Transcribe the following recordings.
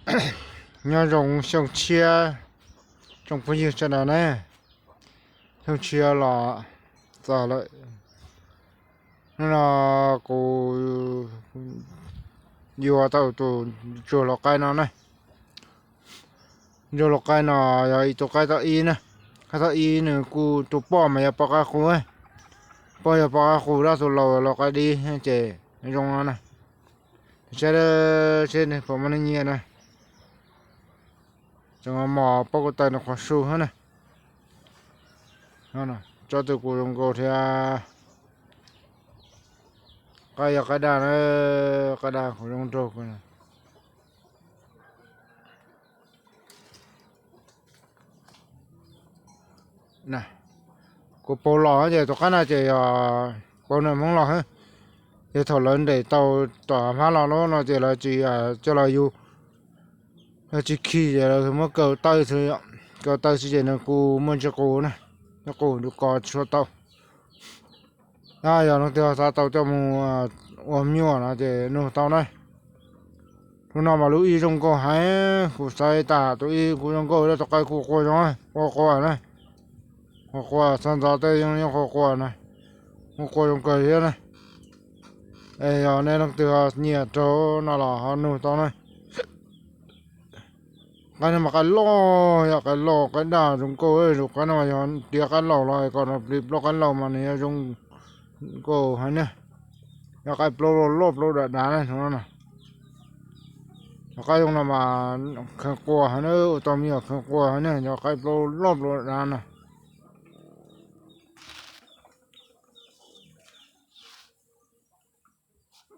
Nyob zoo xyoo tshiab tsoom phooj ywg sawv daws na, xyoo tshiab los txog lawm. Hnub no kuv yuav tau tus ntsuag lau qaib no na. Ntsuag lau qaib no yog ib tug qaib toj ib na. Qaib toj ib nws kuj tus poj mas yog poj qab qus, poj yog poj qab qus, dab tus laus lau qaib dib ces zoo no na. Saib seb puas muaj neeg nyiam na. Tseem mos pob kuj taw nws qhuav su thiab na. Tsob twg kuj zoo nkauj thiab. Qaib yog qaib daj na, qaib daj kuj zoo nraug. Kuv paus los ces tus qaib no ces yog paus ntawm Hmoob los xwb. Ces thaum lawv ntes tau tom hmab los lawm no ces lawv tsis coj los yug, lawv tsis khi ces lawv muab kaw taw xwb, kaw taw xwb ces nws kuj muaj ntsis qus na, ntsis qus nws kos tsis tshua tau. Yog leej twg xav tau coj mus ua me nyuam no ces nug tau na. Tus no mas lub ib zoo nkauj heev, kuv saib tas tus ib kuj zoo nkauj, tus qaib kuj qua zoo, qua qua na. Qua qua, txog ntxov tej yeej qua qua na, qua qua zoo kawg thiab na. Es yog nej leej twg nyiam raug no los ho nug tau na. Qaib no mas qaib loj, yog qaib loj qaib daj zoo nkauj, tus qaib no mas yog tiav qaib laus los kom nws plig plaub qaib laus mas nws yuav zoo nkauj heev na. Yog qaib plaub loj plaub dav dav na no. Cov qaib zoo no mas kheev qua heev na, ua tau me nyuam kheev qua heev na, yog qaib plaub loj plaub dav dav na.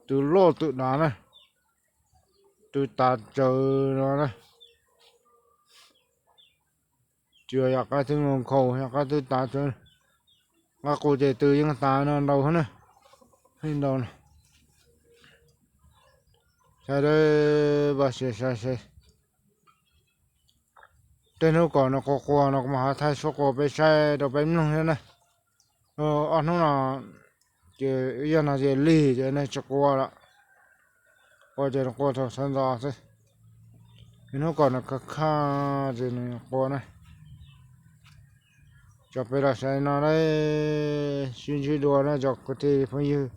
Twb loj twb dav na, twb tav tsawv no na. Tsis yog qaib twb nkhaus, yog qaib twb tav tsawv. Qaib qus ces twb yeej tav no ntau na, ntau na. Saib, vaj sia saib seb. Tej hnub kom nws qua qua no kuv mam ho thaij suab qua peb saib rau peb mloog thiab na. Ob hnub no ces yog no ces lig ces neeg tsis qua lawm, qua ces qua thaum sawv ntxov xwb. Ib hnub kom nws khaj khaj ces nws qua na. Cov peb los saib no, sib ntsib dua na cov kwv tij phooj ywg.